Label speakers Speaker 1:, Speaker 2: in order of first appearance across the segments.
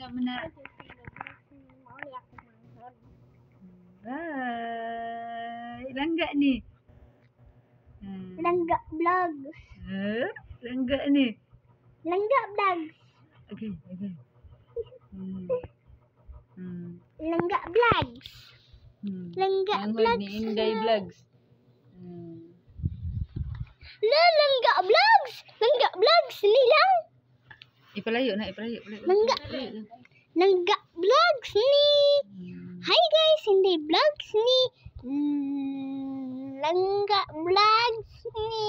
Speaker 1: Unsa man na? Bye. Langga ni.
Speaker 2: Langga Vlogs.
Speaker 1: Eh? Langga ni.
Speaker 2: Langga Vlogs.
Speaker 1: Okay.
Speaker 2: Langga Vlogs. Langga
Speaker 1: Manghod
Speaker 2: Vlogs.
Speaker 1: ni Inday Vlogs.
Speaker 2: La, Langga Vlogs. Langga Vlogs ni lang.
Speaker 1: Ipalayo na, ipalayo, palayo.
Speaker 2: Langga.
Speaker 1: Palayo.
Speaker 2: Langga Vlogs ni. Hi guys, hindi vlogs ni. Langga Vlogs ni.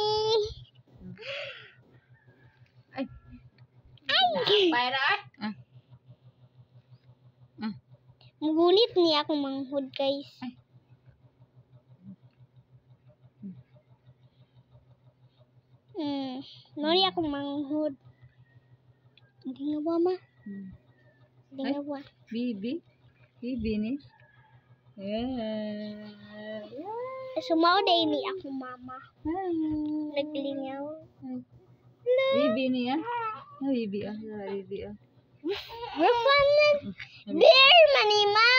Speaker 1: Ay.
Speaker 2: Ay!
Speaker 1: Ah. Ah.
Speaker 2: Mugunit niya akong manghod, guys.
Speaker 1: Ay.
Speaker 2: Mao ni akong manghod. Hindi nga ba, ma? Hindi nga ba?
Speaker 1: Bibi. Bibi ni. Yeah. Yeah.
Speaker 2: Sumao day ni akong mama.
Speaker 1: Hi.
Speaker 2: Naglingaw.
Speaker 1: Bibi niya. Ah, bibi ah. Bibi ah.
Speaker 2: We're fun. Bear, manima.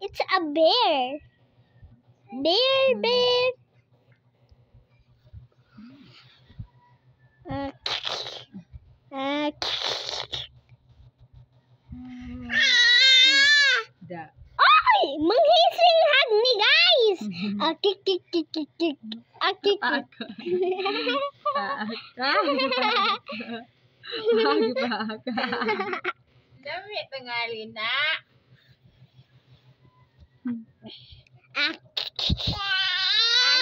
Speaker 2: It's a bear. Bear, bear.
Speaker 1: Da.
Speaker 2: Ay! Manghising hag ni guys! Ah, kik, kik, kik, kik, kik. Ah, kik, kik.
Speaker 1: Ah, ah. Pak.
Speaker 3: Dami tingali na.
Speaker 2: Ah, ah,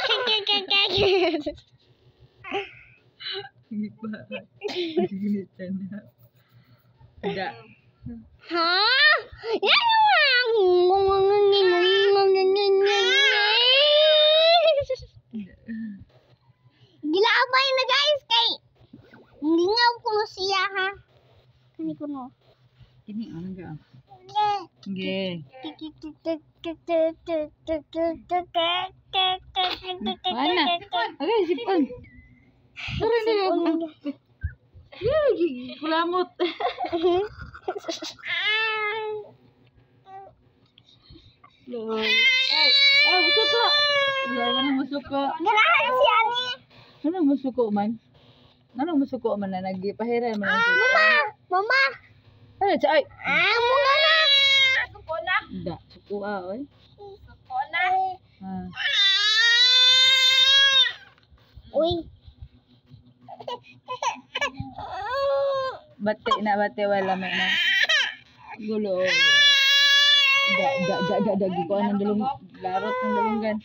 Speaker 2: kik, kik, kik, kik.
Speaker 1: Pak. Ginitan na. Da.
Speaker 2: Ha? Yan ang. Gilabay na guys kay lingaw ko no siya ha. Kani ko no.
Speaker 1: Kini ano ga? Okay. Mana? Okay, sipon. Tara na. Yeah, kulamot. Ay, ay, musuko. Wala ka na musuko.
Speaker 2: Ganahan siya ni.
Speaker 1: Ano musuko man? Ano musuko man na nagpahira man?
Speaker 2: Mama, mama.
Speaker 1: Ano siya ay?
Speaker 2: Ah, mga na.
Speaker 3: Suko na.
Speaker 1: Da, suko ah, oy.
Speaker 3: Suko na.
Speaker 1: Ah.
Speaker 2: Uy.
Speaker 1: Bate na bate wala may na. Gulo. Da da da da da gikuan ng dalong larot ng dalonggan.